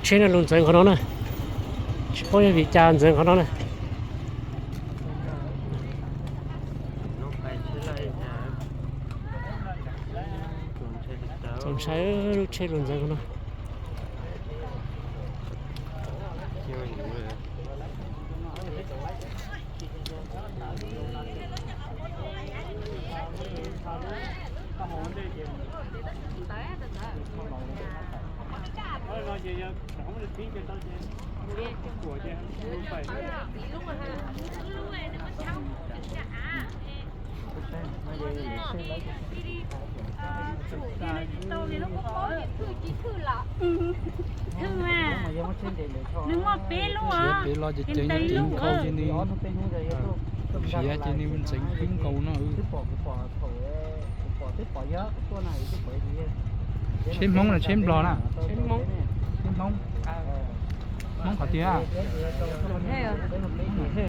Tsheb no los ntxeev qhov no na. Tsis paub yog vim cas ntxeev qhov no na. Txaus ntshai lub tsheb los ntxeev qhov no. Nws muaj peb lub, peb los ces ceev ceev nkaus ces nws khiav ces nws ntxeev khwb nkaus no. Tsheb Hmoob los tsheb Nplog na? Tsheb Hmoob. Hmoob qhov twg?